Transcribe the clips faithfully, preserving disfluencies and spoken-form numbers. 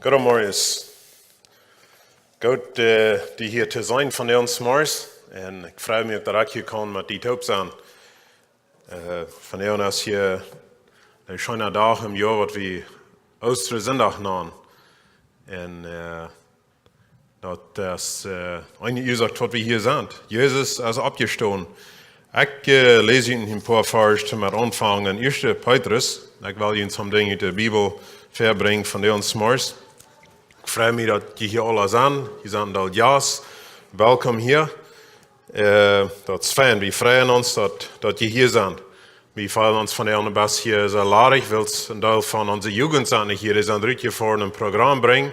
Goodemorjes. Goot, äh, die hia to sennen vondoag zemorjes. Un ekj frei mie uk, daut ekj hia kaun met die toop sennen. Äh, vondoag es hia een scheena Dach em Joa, waut wie Oostren Sindach nanen. Un, äh, daut es, äh, eene Uasoak, waut wie hia sent. Jesus es oppjestonen. Ekj, äh, läs junt een poa Varsch toom aunfangen. Ieeschte Petrus. Ekj well junt soone Dinja ut de Bibel väabrinjen vondoag zemorjes. Ekj frei mie, daut jie hia aula sent. Jie sent aul Jast. Welkom hia. Äh, daut es fein. Wie freien ons, daut, daut jie hia sent. Wie feelen ons vondoag een bät soo ladich, wiels een Deel von onse Jugend sent nich hia, dee sent rutjefoaren een Program brinjen.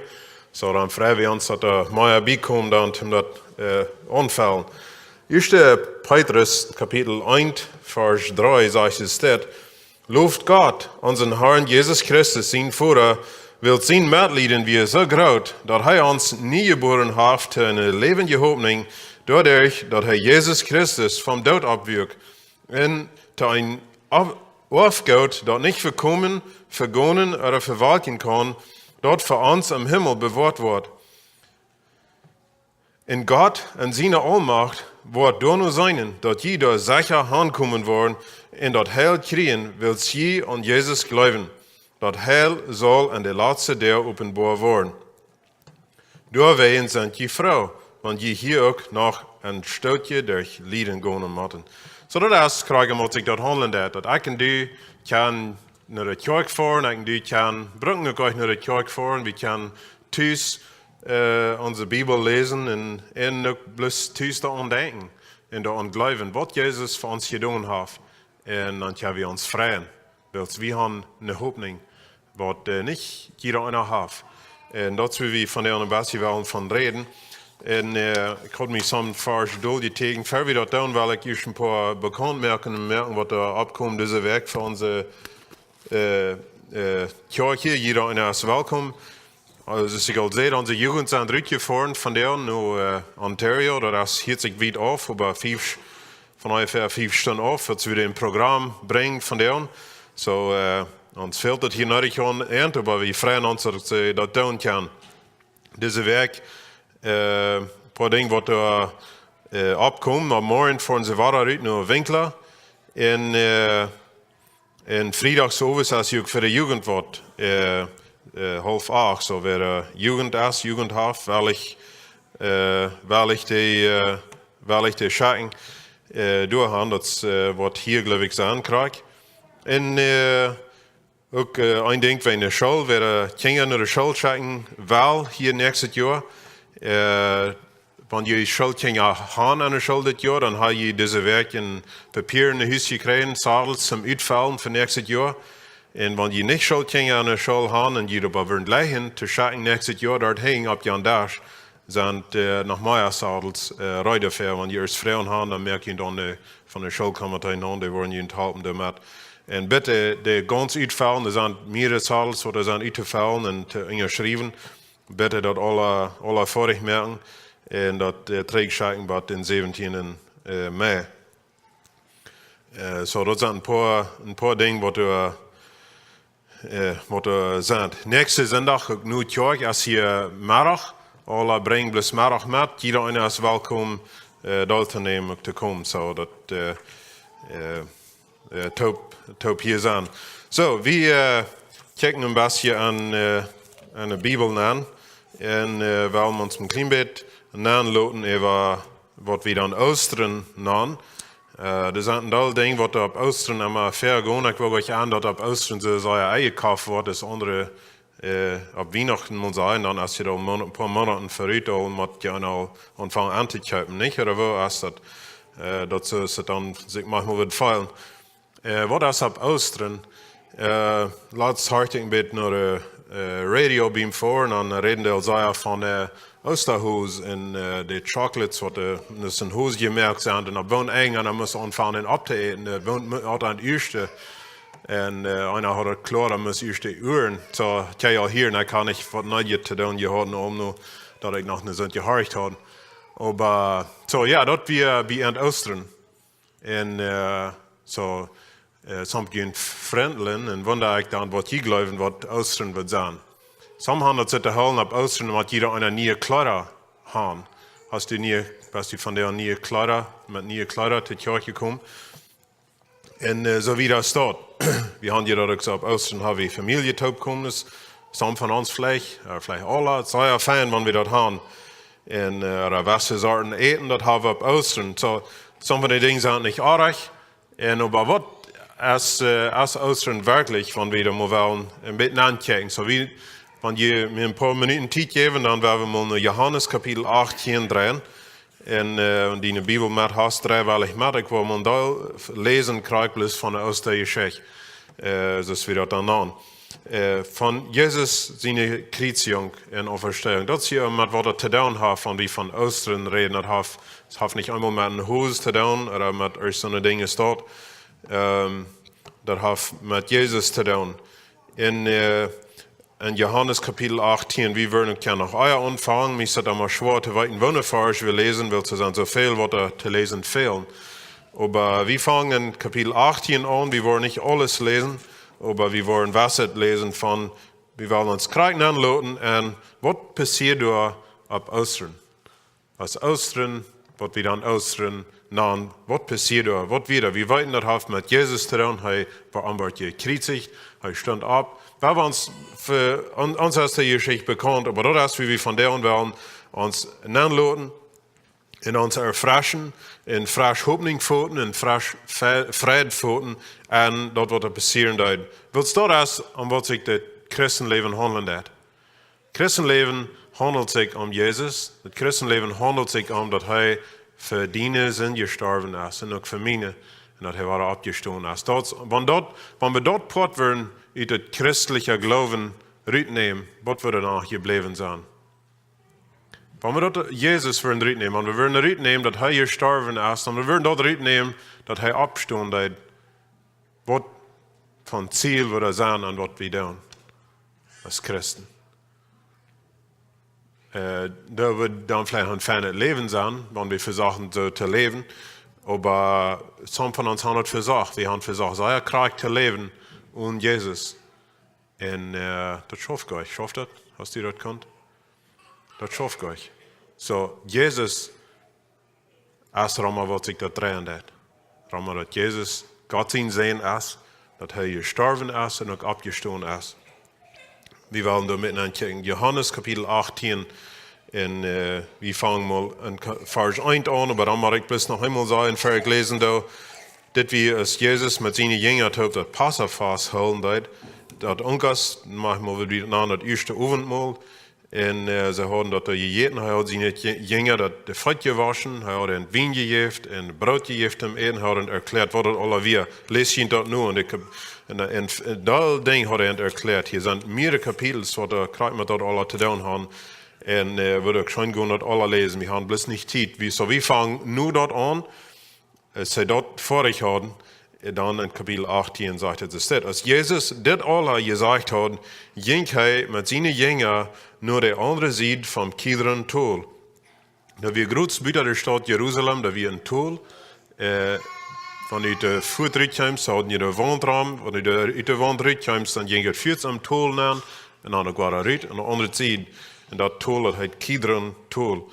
Soo, dan freien wie ons, daut doa mea biekomen dan, om daut, äh, aunfellen. Ieeschte Petrus, Kapitel eent, Varsch dree, sajcht et dit: Loft Gott, onsen Herrn Jesus Christus, sien Voda, wiels sien Metlieden wia soo groot, daut hee ons nie jebuaren haft to eene läwendje Hopninj, doaderch, daut hee Jesus Christus vom Doot oppwakjt, un to een Auf-, Aufgoot, daut nich vekomen, vegonen ooda vewalkjen kaun, daut fa ons em Himmel bewoat woat. Un Gott en siene Aulmacht woat doano seenen, daut jie doa secha aunkomen woaren un daut Heil kjrieen, wiels jie aun Jesus jleewen. Daut Heil saul en de latste Doag openboa woaren. Doawäajen sent jie froo, wan jie hia uk noch een Stootje derch Lieden gonen motten. Soo daut es, krakjt aus sikj daut haundlen deit, daut ekj un du kjennen no de Kjoakj foaren, ekj un du kjennen, brucken uk uk no de Kjoakj foaren, wie kjennen tus, äh, onse Bibel läsen un, un uk bloos tus doaraun denkjen un doaraun jleewen, waut Jesus fa ons jedonen haft. Un dan kjenn wie ons freien, wiels wie haben eene Hopninj, waut, äh, nich jieda eena haft. Un daut es, wua wie vondoag een bät wellen von räden. Un, äh, ekj haud mie soon Varsch doljejäft. Ea wie daut doonen, well ekj junt een poa bekaunt moaken un moaken, waut doa oppkomen dise Wäakj fa onse, äh, äh, Kjoakj. Jieda eena es welkom. Aulsoo, aus ekj aul säd, onse Jugend sent rutjefoaren vondoag no, äh, Ontario. Daut es, hieet sikj wiet auf, oba fief, von onjefäa fief Stunden auf, daut see wada een Program brinjen vondoag. Soo, äh, ons fält et hia nich aun Enj, oba wie freien ons, daut see daut doonen kjennen. Dise Wäakj, äh, poa Dinja, waut doa, äh, oppkomen, mau morjen foaren see wada rut no Winkler. Un, äh, un Friedach sowieso es uk fa de Jugend waut, äh, äh, haulf acht, soo wäa, äh, Jugend es, Jugend haft, well ekj, äh, well ekj dee, äh, well ekj dee schekjen, äh, doa han, daut es, äh, waut hia, jleew ekj, sent krakjt. Un, äh, uk, äh, een Dinkj wäajen de School, wäa, äh, Kjinja no de School schekjen well hia näakjstet Joa. Äh, wan jie Schoolkjinja han aun de School dit Joa, dan ha jie dise Wäakj een Papia no Hus jekjräajen, Sadels toom utfellen fa näakjstet Joa. Un wan jie nich Schoolkjinja aun de School han un jie doa wudden jleichen to schekjen näakjstet Joa, doa hinjen opp jun Desch sent, äh, noch mea Sadels, äh, reed doafäa. Wan jie ieescht Froagen han, dan moakt junt dan de, von de Schoolkomitee aun, dee woaren junt halpen doamet. Un bitte, dee gaunz utfellen, doa sent mea Sadels, waut doa sent uttofellen un to unjaschriewen. Bitte daut aula, aula foadich moaken un daut, äh, trigjschekjen bat dän säwentienden, äh, Mei. Äh, soo, daut sent een poa, een poa Dinja, waut, äh, äh, waut, äh, sent. Näakjsten Sindach, uk nu Kjoakj, es hia Meddach. Aula brinjen bloos Meddach met. Jieda eena es welkom, äh, deeltonämen, uk to komen. Soo, daut, äh, äh, äh, toop, toop hia sennen. Soo, wie, äh, kjikjen een bät aun, äh, aun de Bibel aun. Un, äh, well wie ons een kjlien bät nenloten äwa waut wie dan Oostren nanen. Äh, doa sent een Deel Dinja, waut opp Oostren emma väagonen. Ekj well nich aun, daut opp Oostren soo sea enjekoft woat, aus aundre, äh, opp Wienachten mott sennen. Dan es et aul Mon-, een poa Moonat verut, aul mott eena aul aunfangen auntokjeepen, nich? Ooda woo es daut? Äh, daut soo es et dan, sikj mau mol waut fälen. Äh, waut es opp Oostren? Äh, latst horcht ekj een bät no de, äh, Radio biem Foaren un dan räden dee aul sea von, äh, Oostahosen un, äh, de Chocolates, waut, äh, ut een Hos jemoakt sent. Un opp woon Enj eena mott aunfangen opptoäten, äh, woon mu-, haud aun ieeschte. Un, äh, eena haud et kloa, dan mott ieescht de Uaren. Soo, ekj ha aul hia, un ekj ha nich waut Needjet to doonen, jie hauden aul nu, daut ekj noch nich soo jehorcht haud. Oba, soo, jo, daut wia bie Enj Oostren. Un, äh, soo, äh, sommje frunzlen un wunda ekj dan, waut jie jleewen, waut Oostren woat sennen. Sommje han daut sitt to hoolen opp Oostren, waut jieda eena niee Kjleeda han. Hast du niee, best du vondoag niee Kjleeda, met niee Kjleeda to Kjoakj jekomen? Un äh, soo wieda es daut. Wie han je daut uk soo opp Oostren, ha wie Famielje toopkomen, daut es sommje von ons veleicht, äh, veleicht aule, daut es sea fein, wan wie daut han. Un äh, ooda waut fa Sorten Äten, daut ha wie opp Oostren. Soo, sommje von de Dinja sent nich oajch. Un oba waut es, äh, es Oostren werkjlich, wan wie doa mol wellen een bät nankjikjen? Soo wie, wan jie mie een poa Minuten Tiet jäwen, dan woa wie mol no Johanes Kapitel achtieen dreien. Un äh, wan du diene Bibel met hast, drei woll ekj met. Ekj woa mol doa läsen, krakjt bloos von de Oostajeschicht. Äh, soo aus wie daut dan nanen. Äh, von Jesus siene Kjriezjunk un Auferstehung. Daut es hia met waut daut to doonen haft, wan wie von Oostren räden. Daut haft, daut haft nich eemol met een Hus to doonen ooda met irjent soone Dinja es daut. Ähm, daut haft met Jesus to doonen. Un äh, en Johanes Kapitel achtieen, wie wellen uk jo noch ea aunfangen, mie es daut emma schwoa to weeten, woone Varsch wie läsen, wiels et sent soo väl, waut doa to läsen fält. Oba wie fangen en Kapitel achtieen aun, wie wellen nich aules läsen, oba wie wellen waut läsen von, wie wellen ons krakjt nenloten un waut passieed doa opp Oostren. Aus Oostren, waut wie dan Oostren nanen, waut passieed doa, waut wia doa? Wie weeten, daut haft met Jesus to doonen, hee wort, wort jekjriezicht, hee stunt opp. Wie haben ons, fa, on-, ons es de Jeschicht bekaunt, oba daut es, woo wie vondoag wellen ons nenloten un ons erfreschen un fresch Hopninj foten un fresch Fe-, Freid foten un daut, waut doa passieren deed. Wiels daut es, om waut sikj daut Christenläwen haundelt. Christenläwen haundelt sikj om Jesus. Daut Christenläwen haundelt sikj om daut hee fa diene Sind jestorwen es un uk fa miene. Un daut hee wada oppjestonen es. Daut, wan daut, wan wie daut Poat wudden ut daut christelje Gloowen rutnämen, waut wudd dan noch jebläwen sennen? Wan wie daut Jesus wudden rutnämen, wan wie wudden rutnämen, daut hee jestorwen es, wan wie wudden daut rutnämen, daut hee oppstonen deed, waut fa een Ziel wudd daut sennen aun waut wie doonen aus Christen? Äh, daut wudd dan veleicht een feinet Läwen sennen, wan wie vesochten soo to läwen. Oba sommje von ons haben daut vesocht. Wie haben vesocht, sea krakjt to läwen onen Jesus. Un äh, daut schauft nich. Schauft daut? Hast du daut kunt? Daut schauft nich. Soo, Jesus es doaromm, waut sikj daut dreien deit. Doaromm, daut Jesus Gott sien Sän es, daut hee jestorwen es un uk oppjestonen es. Wie wellen doa met ankjikjen. Johanes Kapitel achtieen. Un äh, wie fangen mol en Ka-, Varsch eent aun, oba dan mott ekj bloos noch eemol sajen, ver ekj läsen doo. Dit wia, aus Jesus met siene Jinja toop daut Passafast hoolen deed. Daut Onkas, maunchmol wudd wie daut nanen, daut ieeschte Owentmol. Un äh, see hauden daut doa jejäten. Hee haud siene Ji-, Jinja daut de Feet jewoschen, hee haud an Wien jejäft un Broot jejäft toom Äten, hee haud an erkjläat, waut daut aula wia. Läst junt daut nu, un ekj hab, un, un, un daut Dinkj haud hee an erkjläat. Hia sent mearere Kapitels, waut doa krakjt met daut aula to doonen haben. Un äh, wudd uk scheen gonen daut aula läsen. Wie haben bloos nich Tiet. Wie, soo, wie fangen nu daut aun. Aus see daut foadich hauden, äh, dan en Kapitel achtieen sajcht et, es dit: Aus Jesus dit aula jesajcht haud, jinkj hee met siene Jinja no de aundre Sied vom Kidron Tol. Daut wia krakjt buta de Staut Jerusalem, daut wia een Tol. Äh, wan du de Fuat rutkjeemst, see hauden je de Waunt rom, wan du de, ut de Waunt rutkjeemst, dan jinkj et fuaz em Tol nenn, un dan uk wada rut, aun de aundre Sied. Un daut Tol, daut heet Kidron Tol.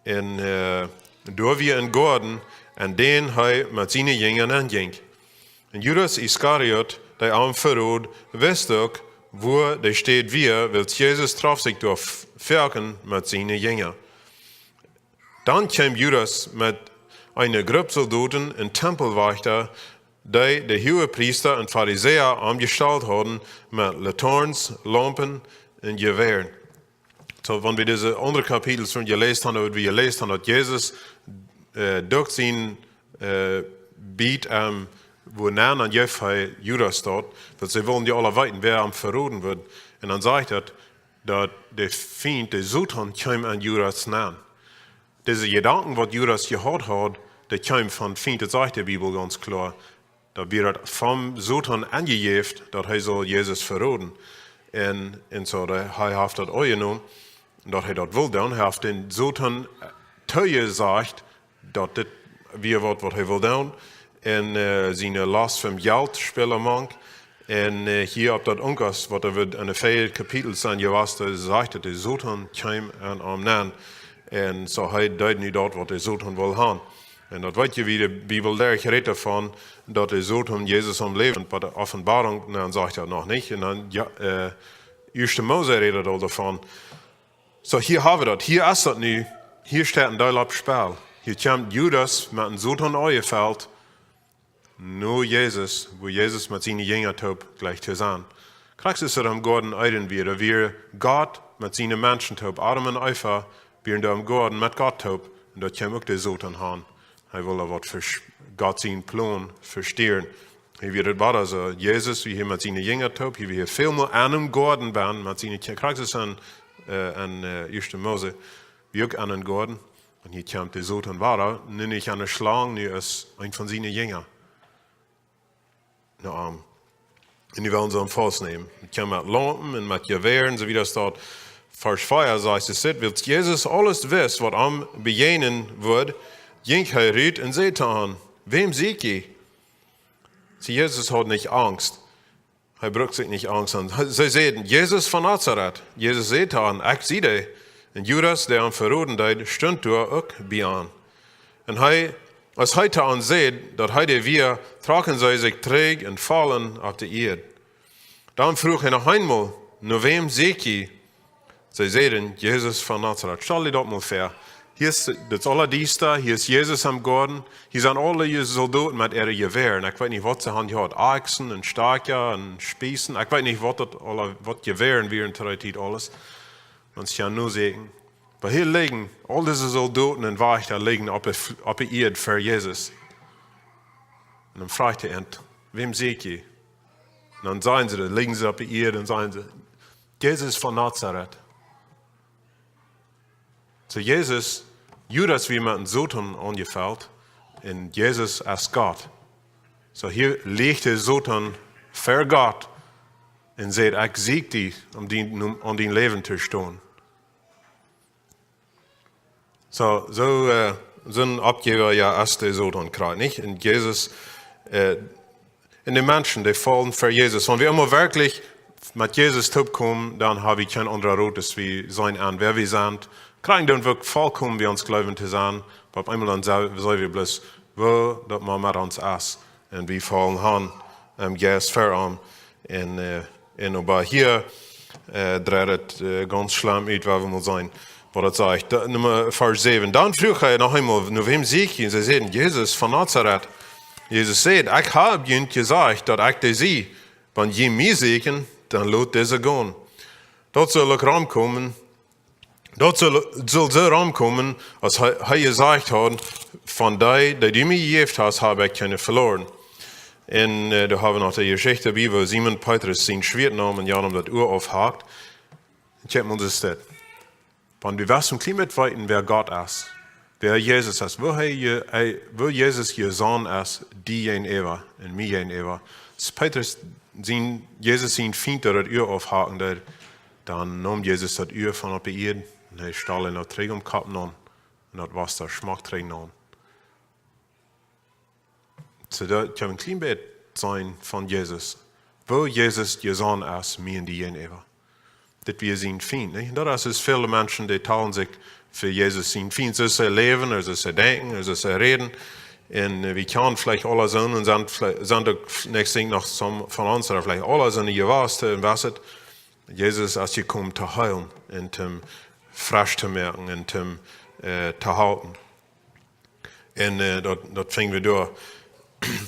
Un äh, doa wia een Goaden, en dän hee met siene Jinja nenjinkj. Un Judas Iskariot, dee am verood, wist uk, wua de Städ wia, wiels Jesus trof sikj doa f-, foaken met siene Jinja. Dan kjeem Judas met eene Grupp Soldoten un Tempelwajchta, dee de Huagepriesta un Farisäa aunjestalt hauden met Latorns, Laumpen un Jewäaren. Soo, wan wie dise aundre Kapitels wan jeläst haben, daut wie jeläst haben, daut Jesus äh, doa sien äh, Biet, ähm, wua nenn, dan jeef hee Judas daut, wiels see wullen je aula weeten, wäa am veroden wudd. Un dan sajcht et, daut de Fient, de Soton, kjeem en Judas nenn. Dise Jedanken, waut Judas jehaut haud, dee kjeem vom Fient, daut sajcht de Bibel gaunz kloa. Daut wia daut vom Soton aunjejäft, daut hee sull Jesus veroden. Un, un soo, dee, hee haft daut aunjenomen, daut hee daut wull doonen. Hee haft dän Soton toojesajcht, daut dit wia waut, waut hee wull doonen. Un äh, siene Lost vom Jelt spälde mank. Un äh, hia opp daut Unkas, waut doa woat en de vea Kapitel sennen jewast, doa sajcht daut de Soton kjeem aun am nenn. Un soo hee deed nu daut, waut de Soton wull han. Un daut weet jie, woo de Bibel doa rät doavon, daut de Soton Jesus aum Läwen, bie de Openboarunk, dan sajcht daut noch nich. Un dan, jo, äh, Ieeschte Mose rät daut aul doavon. Soo, hia hab wie daut. Hia es daut nu. Hia steit een Deel opp Spell. Hia kjemt Judas met een Soton aunjefelt no Jesus, wua Jesus met siene Jinja toop jlikj to sennen. Krakjt soo aus em Goaden Eden wia, doa wia Gott met siene Menschen toop. Adam un Eva wieren doa em Goaden met Gott toop. Un doa kjeem uk de Soton han. Hee wull waut ver-, Gott sienen Plon vestieren. Hia wia daut wada soo. Jesus wia hia met siene Jinja toop. Hia wia hia väl mea aun em Goaden bennen, met siene Kje-, krakjt soo aus en, äh, en äh, Ieeschte Mose. Wia uk aun em Goaden. Un hia kjemt de Soton wada, nu nich aus eene Schlang, nu aus een von siene Jinja. No am. Un dee wellen see am faustnämen. Hee kjeem met Laumpen un met Jewäaren, soo aus daut doa steit. Varsch vea sajcht et: Wiels Jesus aules wist, waut am bejäajnen wudd, jinkj hee rut un säd to an: Wäm sieekj jie? See, Jesus haud nich Angst. Hee brukt sikj nich Angst aun. Hee, see säden: Jesus von Nazaret. Jesus säd to an: Ekj sie dee. Un Judas, dee am veroden deed, stunt doa uk bie an. Un hee, aus hee to an säd, daut hee dee wia, trocken see sikj trigj un faulen opp de Ieed. Dan fruach hee noch eemol: No wäm sieekj jie? See säden: Jesus von Nazaret. Stal die daut mol väa. Hia es daut aula diesta, hia es Jesus em Goaden. Hia sent aule Soldoten met äare Jewäaren. Ekj weet nich, waut see han jehaut. Akjsen un Stakja un Spiessen. Ekj weet nich, waut daut aula, waut Jewäaren wieren to dee Tiet aules. Maun kaun nu sajen. Oba hia lijen aul dise Soldoten un Wajchta lijen opp de F-, opp de Ieed ver Jesus. Un dan fruach hee an: Wäm sieekj jie? Un dan sajen see, dan lijen see opp de Ieed un sajen see: Jesus von Nazaret. Soo Jesus, Judas wia met een Soton aunjefelt un Jesus es Gott. Soo hia licht de Soton ver Gott un sajcht: Ekj sieekj die, om dien, om, om dien Läwen to stonen. Soo, soo, äh, soon Oppjäwa, jo, es de Soton krakjt, nich? Un Jesus, äh, un de Menschen, dee faulen ver Jesus. Wan wie emol werkjlich met Jesus toopkomen, dan hab wie kjeen aundra Rot, aus wie sennen aun, wäa wie sent. Krakjt dan woat volkomen, wie ons jleewen to sennen. Oba opp eemol dan sa-, seen wie bloos, woo daut mau met ons es. Un wie faulen han, em Jeist ver am. Un, äh, un oba hia, äh, dreit et, äh, gaunz schlemm ut, wua wie mol sennen, waut daut sajcht. Da, Numma, Varsch säwen. Dan fruach hee noch eemol: No wäm sieekj jie? Un see säden: Jesus von Nazaret. Jesus säd: Ekj hab junt jesajcht, daut ekj dee sie. Wan jie mie sieekjen, dan lot dise gonen. Daut saul uk romkomen, daut saul, saul soo romkomen, aus hee, hee jesajcht haud: Von dee, dee du mie jejäft hast, hab ekj kjeene veloaren. Un, äh, doa hab wie noch de Jeschicht bie, wua Simon Petrus sien Schwieet nemt un Jan am daut Ua aufhakt. Kjikj mol, daut es dit. Wan du west een kjlien bät weeten, wäa Gott es, wäa Jesus es, woo hee je-, hee, woo Jesus jesonnen es, die jäajenäwa un mie jäajenäwa. Aus Petrus sien, Jesus sien Fient daut Ua aufhaken deed, dan neem Jesus daut Ua von opp de Ieed un hee stald am daut trigj aum Kopp aun. Un daut wia doa schmock trigj aun. Soo, daut kjenn wie een kjlien bät seenen von Jesus. Woo Jesus jesonnen es, mie un die jäajenäwa. Dit wia sien Fient, nich? Un daut es, es väle Menschen, dee talen sikj fa Jesus sien Fient. Soo see läwen, ooda soo see denkjen, ooda soo see räden. Un, äh, wie kjennen veleicht aule sennen un sent, sent uk näakjstet noch some von ons, ooda veleicht aule sennen jewast, äh, un wist et, Jesus es jekomen to heelen un to fresch to moaken un to, äh, to halpen. Un, äh, daut, daut finj wie doa.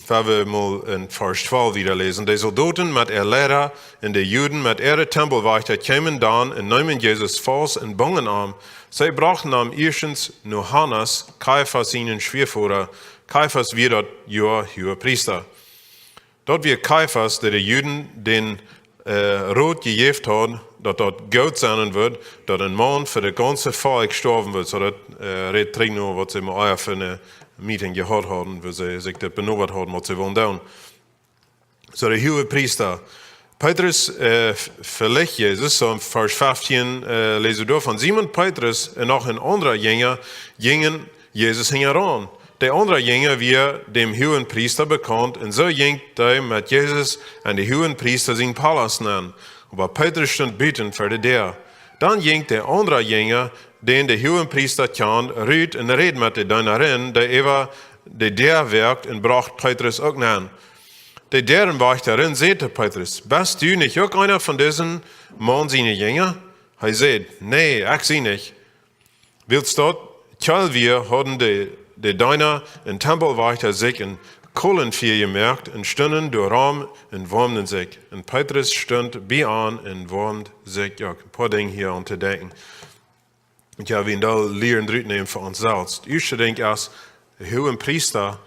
Wan wie mol en Varsch twalf wieda läsen. De Soldoten met äa Liera un de Juden met äare Tempelwajchta kjeemen dan un neemen Jesus faust un bungen am. See brochten am ieeschtens no Hannas, Kaiafas sienen Schwiavoda. Kaiafas wia daut Joa Huagepriesta. Daut wia Kaiafas, dee de Juden dän, äh, Rot jejäft haud, daut daut goot sennen wudd, daut een Maun fa daut gaunze Volkj stoawen wudd. Soo daut, äh, rät trigj no waut see mau ea fa een Meeting jehaut hauden, wua see sikj daut benobat hauden, waut see wullen doonen. Soo de Huagepriesta. Petrus, äh, v-, velicht Jesus, soo en Varsch feftieen, äh, läs wie doa von: Simon Petrus un noch een aundra Jinja jinjen Jesus hinjaraun. De aundra Jinja wia däm Huagenpriesta bekaunt, un soo jinkj dee met Jesus en dän Huagenpriesta sien Palast nenn. Oba Petrus stunt buten fa de Däa. Dan jinkj de aundra Jinja, dän de Huagenpriesta kjand, rut un räd met de Denarin, dee äwa de Däa woakt, un brocht Petrus uk nenn. De Däarenwajchta räd un säd to Petrus: "Best du nich uk eena von disen Maun siene Jinja?" Hee säd: "Nä, ekj sie nich." Wiels daut kjelt wia, hauden de, de Deena un Tempelwajchta sikj een Kohlenfia jemoakt un stunden doaromm un woamden sikj. Un Petrus stunt bie an un woamd sikj uk. Een poa Dinja hia aun to denkjen. Jo, wie een Deel lieren rutnämen fa ons selfst. Daut ieeschte Dinkj es, de Huagenpriesta,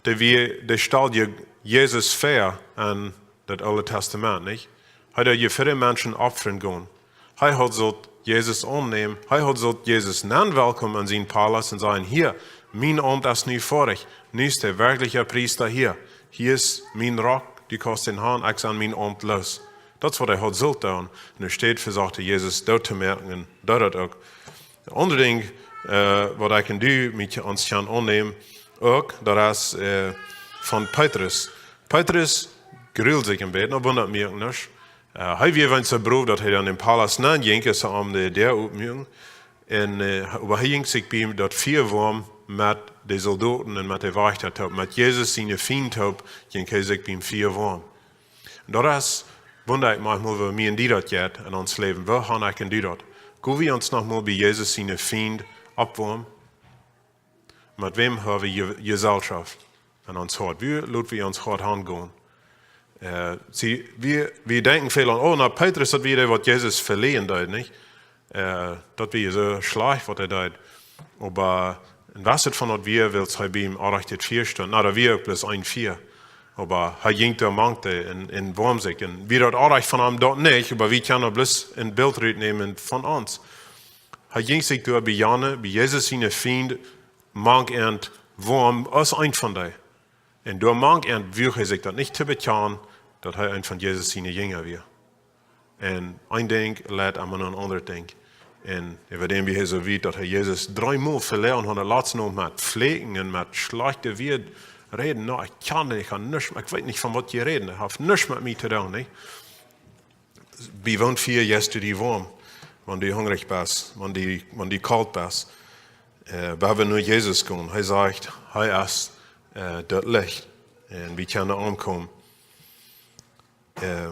dee wia, dee stald Je-, Jesus väa en daut Oole Tastament, nich? Hee deed je fa de Menschen opfren gonen. Hee haud sult Jesus aunnämen. Hee haud sult Jesus nenn welkomen en sien Palast un sajen: "Hia, mien Aumt es nu foadich. Nu es de werkjlicha Priesta hia. Hia es mien Rock, du kaust dän han, ekj sie mien Aumt loos." Daut es waut hee haud sult doonen. Un enne Städ vesocht hee Jesus doot to moaken, un deed daut uk. Daut aundre Dinkj, äh, waut ekj un du met ons kjennen aunnämen, uk, daut es, äh, von Petrus. Petrus grult sikj een bät, daut wundat mie uk nich. Äh, hee wia wan soo brow, daut hee dan em Palast nenn jinkj, aus see am de Däa opmuaken. Un, äh, oba hee jinkj sikj bie daut Fia woam met de Soldoten un met de Wajchta toop, met Jesus siene Fiend toop, jinkj hee sikj biem Fia woam. Un daut es, wunda ekj maunchmol, woo mie un die daut jeit en ons Läwen. Woo han ekj un du daut? Go wie ons noch mol bie Jesus siene Fiend oppwoamen? Met wäm ha wie Je-, Jeselschoft en ons Hoat? Woo lot wie ons Hoat hangonen? Äh, see, wie, wie denkjen väl aun, oh, na, Petrus, daut wia dee, waut Jesus veläajnen deed, nich? Äh, daut wia soo schlajcht, waut hee deed. Oba, un waut et von daut wia, wiels hee biem Oajch daut Fia stunt. Na, daut wia uk bloos een Fia. Oba hee jinkj doa mank dee un, un woamd sikj. Un wia daut oajch von am? Daut nich, oba wie kjennen bloos een Bilt rutnämen von ons. Hee jinkj sikj doa bie jane, bie Jesus siene Fiend, mank an woam aus een von dee. Un doa mank an wuag hee sikj daut nich to bekjanen, daut hee een von Jesus siene Jinja wia. Un een Dinkj leit emma no een aundret Dinkj. Un wie weeten, woo hee soo wiet, daut hee Jesus dreemol veläajnen haud, daut latste Mol met Fläakjen un met schlajchte Wieed räden. Na, ekj kaun nich, ekj kaun nuscht, ekj weet nich, von waut jie räden. Daut haft nuscht met mie to doonen, nä? Bie waut Fia jeist du die woam, wan du hungrich best, wan du, wan du kolt best? Äh, wan wie no Jesus gonen, hee sajcht, hee es, äh, daut Licht. Un wie kjennen aunkomen. Äh,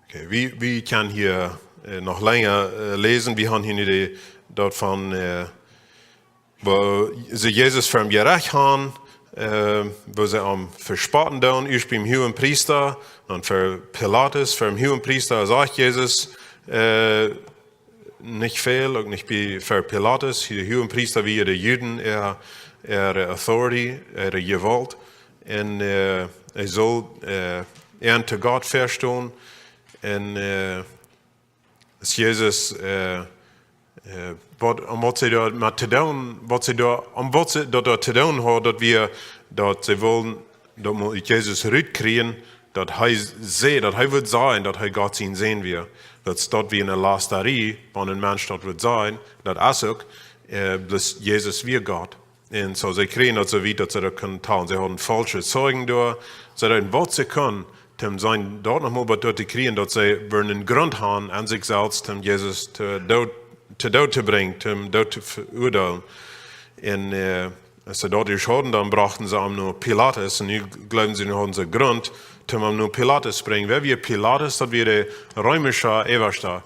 okay, wie, wie kjennen hia, äh, noch lenja, äh, läsen. Wie haben hia nu de, daut von, äh, woo see Jesus ver daut Jerecht haben, äh, woo see am vespotten doonen, ieescht biem Huagenpriesta, dan ver Pilatus, ver dän Huagenpriesta, sajcht Jesus, äh, nich väl, uk nich bie, ver Pilatus, de Huagenpriesta wia de Juden äa, äare Authority, äare Jewault. Un, äh, hee sull, äh, an to Gott vestonen. Un, äh, aus Jesus, äh, äh, waut, om waut see doa met to doonen, waut see doa, om waut see daut doa to doonen haud, daut wia, daut see wullen, daut mau Jesus rutkjrieen, daut hee säd, daut hee wudd sajen, daut hee Gott sien Sän wia. Daut, daut wia eene Lastarie, wan een Mensch daut wudd sajen, daut es uk, äh, bloos Jesus wia Gott. Un soo, see kjrieejen daut soo wiet, daut see daut kunnen talen. See hauden faulsche Zeijen doa. See deeden waut see kunnen, om sien daut noch mol waut doa to kjrieen, daut see wudden een Grunt haben aun sikj selfst, om Jesus to doot, to doot to brinjen, om doot to veuadeelen. Un, äh, aus see daut ieescht hauden, dan brochten see am no Pilatus. Un nu jleewden see, nu hauden see Grunt, om am no Pilatus brinjen. Wäa wia Pilatus? Daut wia de reemische Äwaschta.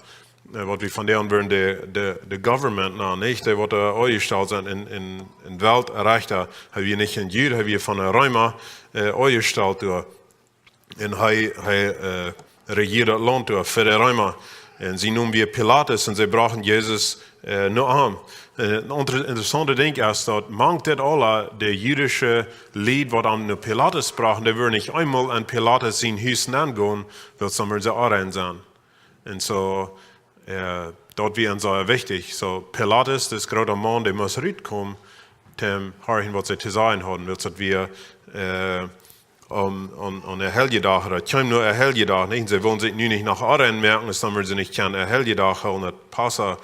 Äh, waut wie vondoag wudden de, de, de government nanen, nich? Dee waut, äh, aunjestalt sent en, en, en Weltrajcht. Hee wia nich een Jud, hee wia von de Reema, äh, aunjestalt doa. Un hee, hee, äh, rejieed daut Launt doa fa de Reema. Un sien Nomen wia Pilatus un see brochten Jesus, äh, no am. Äh, een inter-, interessauntet Dinkj es daut, mank dit aula de jüdische Lied, waut am no Pilatus brochten, dee wudden nich eemol en Pilatus sien Hus nengonen, wiels dan wudden see onrein sennen. Un soo, äh, daut wia an sea wichtich. Soo, Pilatus, dis groota Maun, dee must rutkomen, om to hieren, waut see to sajen hauden. Wiels daut wia, äh, aun, aun, aun een Heljedach, daut kjeem no een Heljedach, nich? Un see wullen sikj nu nich noch onrein moaken, dan wudden see nich kjennen een Heljedach hoolen, daut Passa,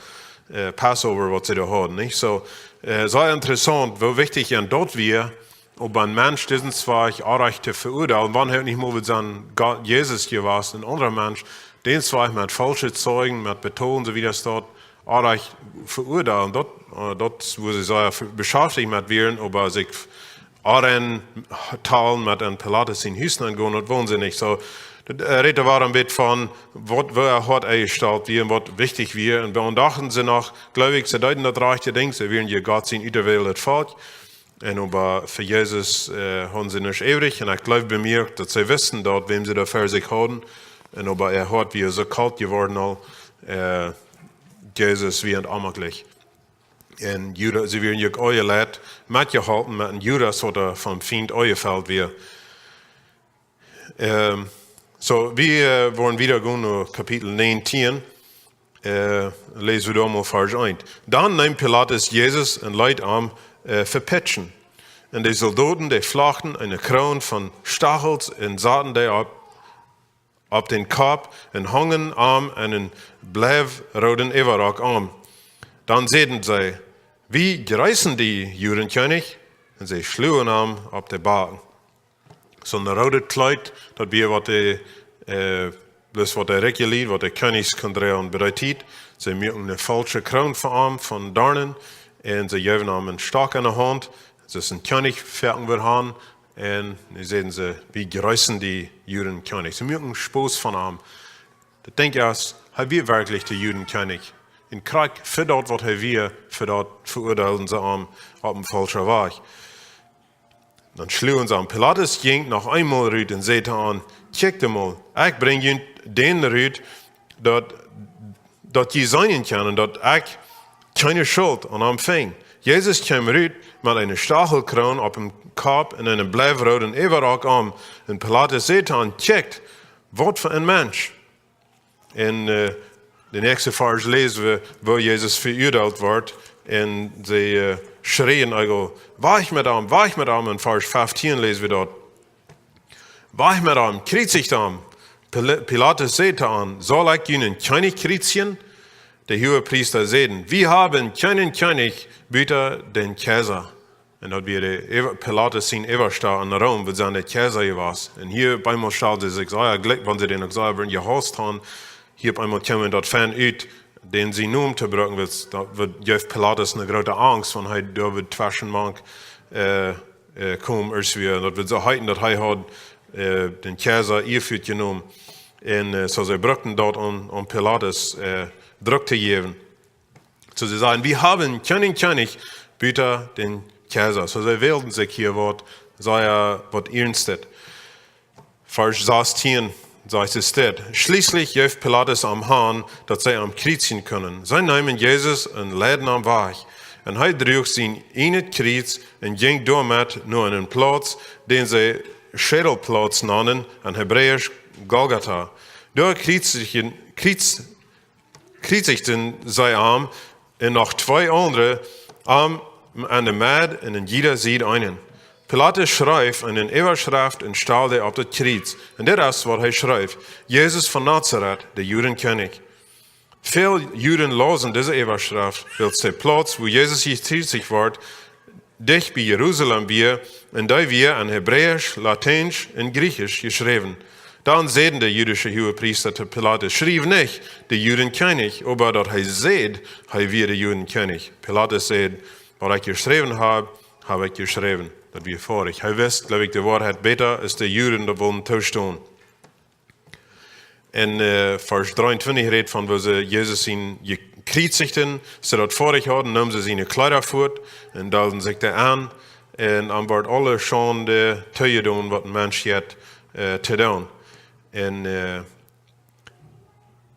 äh, Passover, waut see doa hauden, nich? Soo, Äh, sea interessaunt, woo wichtich am daut wia, auf een Mensch disen Wajch orrajcht to veuadeelen, wan hee nich mol wudd sennen Gott, Jesus jewast, een aundra Mensch, dän Wajch met faulsche Zeugen, met Betonen, soo aus daut, orrajcht veuadeelen. Daut, äh, daut, wua see sea ve-, beschaftich met wieren, oba sikj aun talen met een Pilatus sien Hus nengonen, daut wullen see nich. Soo, daut, äh, rät hee een bät von, waut, woo hee haud enjestalt wia un waut wichtich wia. Un doa dochten see noch, jleew ekj, see deeden daut rajchte Dinkj, see wieren je Gott sien uterwähltet Volkj. Un oba fa Jesus, äh, hauden see nuscht übrich. Un ekj jleew, bie mie uk, daut see wisten daut, wäm see doa ver sikj hauden. Un oba äa Hoat wia soo kolt jeworden aul, äh, Jesus wia aunjemoakt. Un Juda, see wieren je aunjeleit, metjeholpen met een Judas, waut doa vom Fient aunjefelt wia. Ähm, soo, wie, äh, woaren wieda gonen no Kapitel näajentieen, äh, läsen wie doa mol Varsch eent. Dan neem Pilatus Jesus un leet am, äh, vepitschen. Un de Soldoten, dee flochten eene Kroon von Stachels un saten dee opp, opp dän Kopp un hongen am eenen bleiwrooden Äwarock aun. Dan säden see: "Wie jreessen die, Judenkjennich?" Un see schluagen am opp de Backen. Soon roodet Kjleet, daut wia waut de, äh, bloos waut de rikje Lied, waut de Kjennichs kunnen droagen, bie dee Tiet. See muaken eene faulsche Kroon fa am von Doarnen un see jeewen am eenen Stock enne Haunt. See es een Kjennich, foaken wie han. Un nu säden see: "Wie jreessen die, Judenkjennich." See muaken Spos von am. Daut Dinkj es, hee wia werkjlich de Judenkjennich. Un krakjt fa daut, waut hee wia, fa daut veuadeelden see am opp een faulschen Wajch. Dan schluagen see am. Pilatus jinkj noch eemol rut un säd to an: "Kjikjt emol, ekj brinj junt dän rut, daut, daut jie seenen kjennen, daut ekj kjeene Schult aun am finj." Jesus kjeem rut met eene Stachelkroon opp dän Kopp un eenen bleiwrooden Äwarock aun. Un Pilatus säd to an: "Kjikjt, waut fa een Mensch." Un, äh, de näakjste Varsch läsen wie, woo Jesus veuadeelt woat. Un see, äh, schreien: "Wajch met am, wajch met am!" En Varsch fieftieen läsen wie daut: "Wajch met am, kjriezicht am!" Pil-, Pilatus säd to an: "Saul ekj junt eenen Kjennich kjriezijen?" De Huagepriesta säden: "Wie haben kjeenen Kjennich buta dän Kjeisa." Un daut wia de Äwa-, Pilatus sien Äwaste en Rom, waut sennen de Kjeisa jewast. Un hia opp eemol stald see sikj sea jlikj, wan see dän uk sea wudden jehaust han. Hia opp eemol kjeem daut fein ut, dän sien Nomen to brucken, wiels daut wia, jeef Pilatus eene groote Angst, wan hee doa wia tweschen mank, äh, äh, komen, aus wie, daut wia soo heeten, daut hee haud, äh, dän Kjeisa Ieefuat jenomen. Un, äh, soo see bruckten daut aun, aun Pilatus, äh, Druck to jäwen. Soo see säden: "Wie haben kjeenen Kjennich buta dän Kjeisa." Soo see wälden sikj hia waut, sea waut Iernstjet. Varsch sastieen sajcht et dit: "Schlieslich jeef Pilatus am han, daut see am kjriezijen kunnen. See neemen Jesus un leiden am wajch. Un hee druach sien ieejnet Kjriez un jinkj doamet no eenen Plauz, dän see Schädelplauz nanden, en Hebräisch Golgatha. Doa kjriezichten, kjriez-, kjriezichten see am un noch twee aundre, am aun de Med un aun jiede Sied eenen." Pilatus schreef eene Äwaschreft un stald dee opp daut Kjriez. Un dit es waut hee schreef: "Jesus von Nazaret, de Judenkjennich." Väl Juden lasen dise Äwaschreft, wiels de Plauz, wua Jesus jekjriezicht wort, dicht bie Jerusalem wia, un dee wia en Hebräisch, Lateinsch un Griechsch jeschräwen. Dan säden de jüdische Huagepriesta to Pilatus: "Schriew nich, de Judenkjennich, oba daut hee säd, hee wia de Judenkjennich." Pilatus säd: "Waut ekj jeschräwen hab, hab ekj jeschräwen." Daut wia foadich. Hee wist, jleew ekj, de Woarheit bäta aus de Juden daut wullen toostonen. En, äh, Varsch dreeuntwintich rät von, woo see Jesus sien jekjriezichten, see daut foadich hauden, neemen see siene Kjleeda fuat un deelden sikj dee aun. Un dan wort aule Schaund toojedonen, waut een Mensch haft, äh, to doonen. En, äh,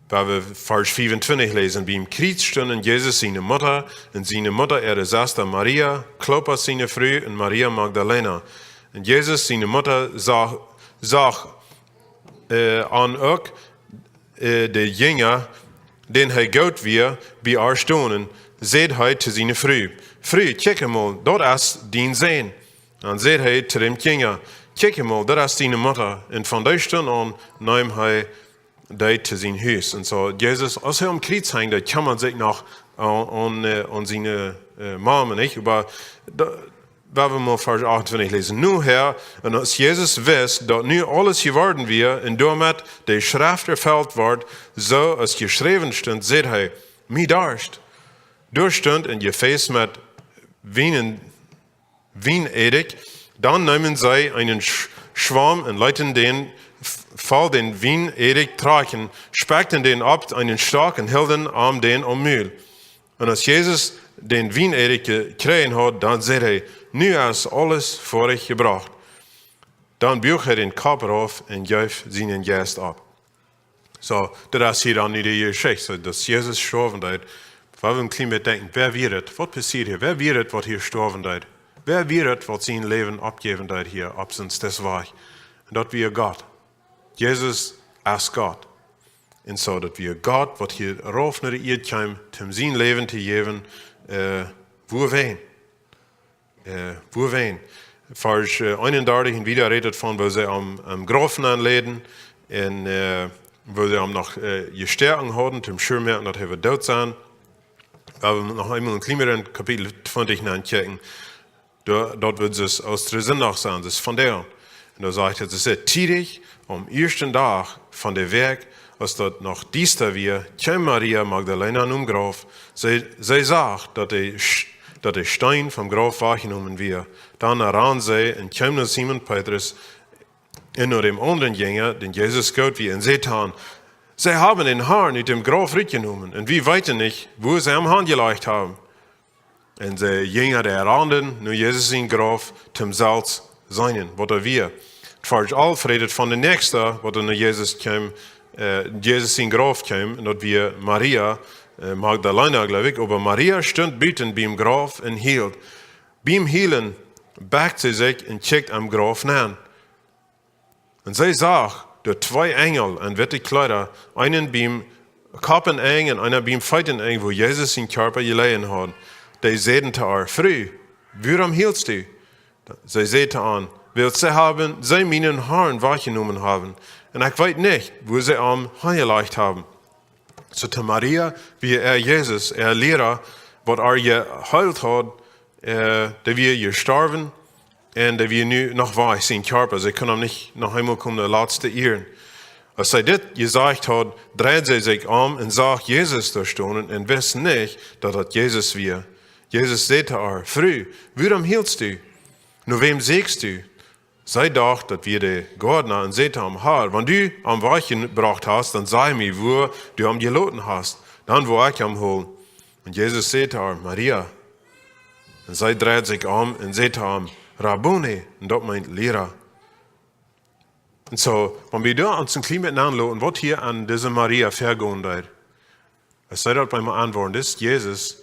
wan wie Varsch fiefuntwintich läsen: "Biem Kjriez stunden Jesus siene Mutta un siene Mutta äare Sesta Maria, Klopas siene Fru, un Maria Magdalena. Un Jesus siene Mutta sach, sach äh, un uk, äh, de Jinja, dän hee goot wia, bie ar stonen, säd hee to siene Fru: 'Fru, kjikj emol, daut es dien Sän.' Dan säd hee to däm Jinja: 'Kjikj emol, daut es diene Mutta.' Un von dee Stund aun neem hee deed to sien Hus. Un soo, Jesus, aus hee aum Kjriez hunk, doa kjeem hee sikj noch aun, aun, äh, aun siene, äh, Mame, nich? Oba doa, wan wie mol Varsch achtuntwintich läsen. Nu, Herr, un aus Jesus wist, daut nu aules jeworden wia, un doamet de Schreft erfelt wort, soo aus jeschräwen stunt, säd hee: "Mie darscht." Doa stunt een Jefäs met Wien, Wienedikj. Dan neemen see eenen Sch-, Schwaum un leeten dän f-, voll dän Wienedikj trakjen, spekjten dän opp eenen Stock un hilden am dän aum Mul. Un aus Jesus dän Wienedikj jekjräajen haud, dan säd hee: "Nu es aules foadich jebrocht." Dan buach hee dän Kopp rauf un jeef sienen Jeist opp. Soo, daut es hia dan nu de Jeschicht, soo daut Jesus stoawen deed. Wan wie een kjlien bät denkjen, wäa wia daut? Waut passieed hia? Wäa wia daut, waut hia stoawen deed? Wäa wia daut, waut sien Läwen oppjäwen deed hia opp soon Wajch? Un daut wia Gott. Jesus es Gott. Un soo, daut wia Gott, waut hia rauf no de Ieed kjeem, om sien Läwen to jäwen, äh, wuawäajen. Äh, wuawäajen? Varsch, äh, eenundartich un wieda rät et von, woo see am, am Grauf aunläden un, äh, woo see am noch, äh, jestoaken hauden, om sure to moaken, daut hee wudd doot sennen. Wan wie noch eemol een kjlien bät en Kapitel twintich nenkjikjen, doa, daut woat soo aus Oostasindach sennen, daut es vondoag. Un doa sajcht et, et es tiedich, aum ieeschten Dach von de Wäakj, aus daut noch diesta wia, kjeem Maria Magdalena nom Grauf. See, see sach, daut de Sch-, daut de Steen vom Grauf wajchjenomen wia. Dan rand see un kjeem no Simon Petrus un no dän aundren Jinja, dän Jesus goot wia, un säd to am: "See haben dän Harn ut däm Grauf rutjenomen, un wie weeten nich, wua see am hanjelajcht haben." Un de Jinja, dee randen no Jesus sien Grauf, om selfst to seenen, waut doa wia. Varsch alf rät et von de näakjste, waut no Jesus kjeem, äh, Jesus sien Grauf kjeem, un daut wia Maria, äh, Magdalena, jleew ekj. Oba Maria stunt buten biem Grauf un hield. Biem Hielen bukjt see sikj un kjikjt aum Grauf nenn. Un see sach doa twee Enjel en witte Kjleeda, eenen biem Koppenj un eena biem Feetenj, wua Jesus sien Kjarpa jeläajen haud. Dee säden to äa: "Fru, wuarom hielst du?" See säd to an: "Wiels see haben, see mienen Harn wajchjenomen haben. Un ekj weet nich, wua see am hanjelajcht haben." Soo to Maria wia äa Jesus, äa Liera, waut äa jeheelt haud, äh, dee wia jestorwen un dee wia nu noch wajch, sien Kjarpa. See kunn am nich noch eemol komen, de latste Ieren. Aus see dit jesajcht haud, dreid see sikj om un sach Jesus doa stonen un wist nich, daut daut Jesus wia. Jesus säd to äa: "Fru, wuarom hielst du? No wäm sieekjst du?" See docht, daut wia de Goadna, un säd to am: "Herr, wan du am wajchjebrocht hast, dan saj mie, wua du am jeloten hast. Dan woa ekj am holen." Un Jesus säd to äa: "Maria." Un see dreid sikj om un säd to am: "Rabboni", un daut meent Liera. Un soo, wan wie doa ons een kjlien bät aunloten, waut hia aun dise Maria väagonen deed, aus see daut bie mie aunwuaren, dit es Jesus,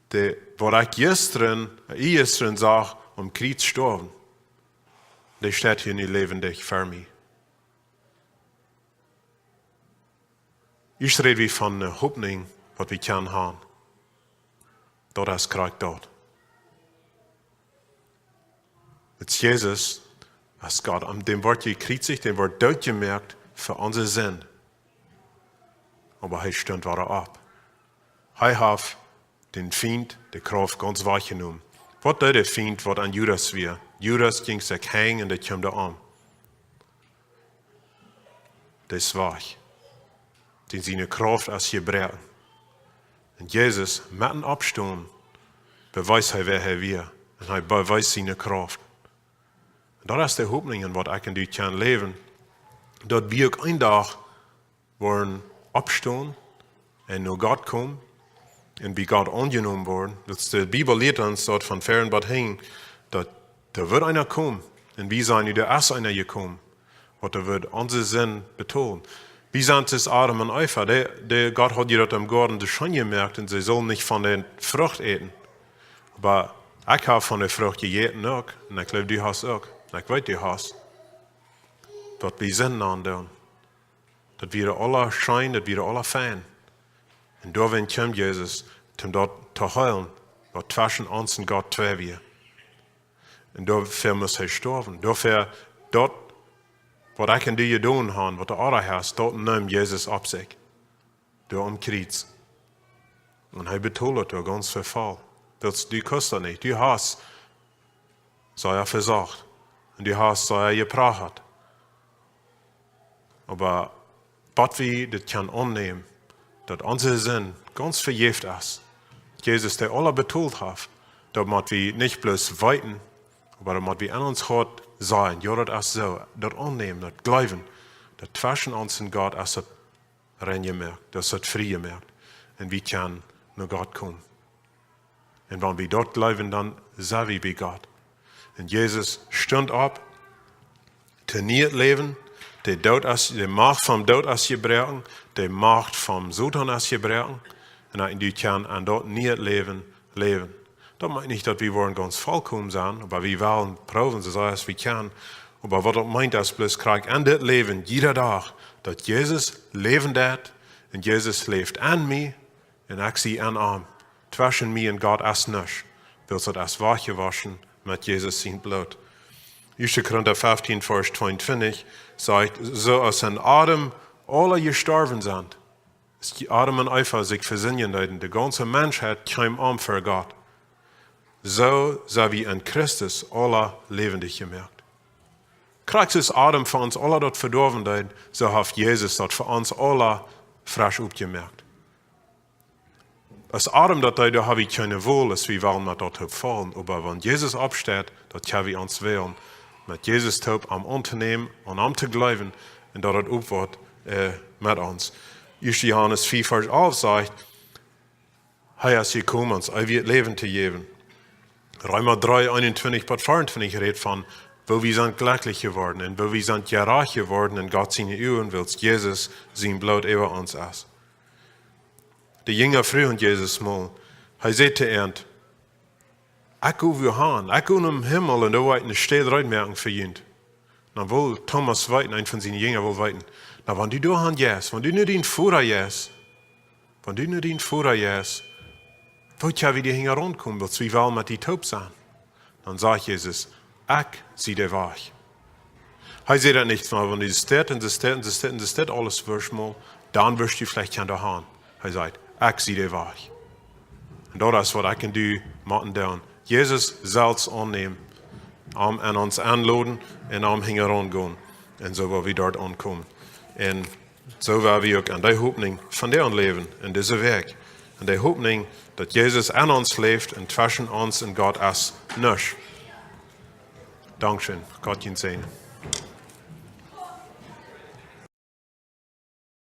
dee, waut ekj jistren, äh, jistren sach aum Kjriez stoawen. Dee steit hia nu läwendich ver mie. Hia räd wie von eene Hopninj, waut wie kjennen haben. Daut es krakjt daut. Et es Jesus, es Gott, aun däm wort jekjriezicht, däm wort dootjemoakt fa onse Sind. Oba hee stunt wada opp. Hee haft dän Fient de Krauft gaunz wajchjenomen. Waut deed de Fient, waut aun Judas wia? Judas jinkj sikj henjen un dee kjeem doa om. Dee es wajch. Dän siene Krauft es jebroaken. Un Jesus, met een Oppstonen, bewiest hee, wäa hee wia. Un hee bewiest siene Krauft. Un daut es de Hopninj, waut ekj un du kjennen läwen. Daut wie uk een Dach woaren oppstonen un no Gott komen un bie Gott aunjenomen woaren. Daut de Bibel lieet ons daut von ver bat hinjen, daut doa woat eena komen. Un wie sajen nu, doa es eena jekomen, waut doa woat onse Sind betolen. Wie sent soo aus Adam un Eva, dee, dee Gott haud je daut em Goaden soo scheen jemoakt un see sullen nich von de Frucht äten. Oba ekj hab von de Frucht jejäten uk, un ekj jleew, du hast uk, un ekj weet, du hast. Daut wie Sind aundoonen. Daut wia aula scheen, daut wia aula fein. Un doawäajen kjeem Jesus, om daut to heelen, waut tweschen ons un Gott twei wia. Un doafäa must hee stoawen. Doafäa, daut Waut ekj un du jedonen haben, waut de Oarheit es, daut neem Jesus opp sikj. Doa aum Kjriez. Un hee betold daut doa gaunz fa voll. Wiels du kaust daut nich. Du hast sea vesocht. Un du hast sea jeprachat. Oba waut wie dit kjennen aunnämen, daut onse Sind gaunz vejäft es. Jesus, dee aules betolt haft, daut mott wie nich bloos weeten, oba daut mott wie aun ons Hoat seenen. Jo, daut es soo. Daut aunnämen, daut jleewen, daut tweschen ons un Gott es daut rein jemoakt, daut es daut frie jemoakt. Un wie kjennen no Gott komen. Un wan wie daut jleewen, dan sent wie bie Gott. Un Jesus stunt opp, to nieet Läwen, de Doot es, de Macht vom Doot es jebroaken, de Macht vom Soton es jebroaken. Un ekj un du kjennen aun daut nieet Läwen läwen. Daut meent nich, daut wie woaren gaunz volkomen sennen, oba wie wellen proowen, soo sea aus wie kjennen. Oba waut daut meent, es bloos krakjt aun dit Läwen, jieda Dach, daut Jesus läwen deit, un Jesus läft aun mie, un ekj sie aun am. Tweschen mie un Gott es nuscht, wiels daut es wajchjewoschen met Jesus sien Bloot. Ieeschte Korinta feftieen, Varsch tweeuntwintich sajcht: "Soo aus en Adam aule jestorwen sent, aus Adam un Eva sikj vesindjen deeden, de gaunze Menschheit kjeem om ver Gott. Soo sent wie en Christus aule läwendich jemoakt." Krakjt aus Adam fa ons aule daut vedoawen deed, soo haft Jesus daut fa ons aule fresch oppjemoakt. Aus Adam daut deed, doa hab wie kjeene Wol, aus wie wellen met daut toop faulen. Oba wan Jesus oppsteit, daut kjenn wie ons wälen, met Jesus toop am auntonämen un am to jleewen, un daut daut oppwoat, äh, met ons. Ieeschte Johanes vea, Varsch alf sajcht: "Hee es jekomen, ons eewjet Läwen to jäwen." Reema dree, eenuntwintich bat veauntwintich rät von, woo wie sent jlekjlich jeworden un woo wie sent jerajcht jeworden en Gott siene Uagen, wiels Jesus sien Bloot äwa ons es. De Jinja fruagen Jesus mol. Hee säd to an: "Ekj go wua han, ekj go nom Himmel un doa woa ekj eene Städ reed moaken fa junt." Dan wull Thomas weeten, eena von siene Jinja wull weeten: "Na, wan du doa han jeist, wan du no dien Voda jeist, wan du no dien Voda jeist, woo kjenn wie die hinjaraun komen, wiels wie wellen met die toop sennen?" Dan sajcht Jesus: "Ekj sie de Wajch." Hee säd daut nich, mau wan du dit un dit un dit un dit aules wurscht mol, dan wurscht du veleicht kjennen doa han. Hee sajcht: "Ekj sie de Wajch." Un daut es waut ekj un du motten doonen. Jesus selfst aunnämen, am aun ons aunloden un am hinjaraun gonen. Un soo woa wie doa aunkomen. Un soo woa wie uk aun dee Hopninj von dee läwen en dise Wäakj. Aun dee Hopninj, daut Jesus aun ons läft un tweschen ons un Gott es nuscht. Dankscheen. Gott junt säajnen.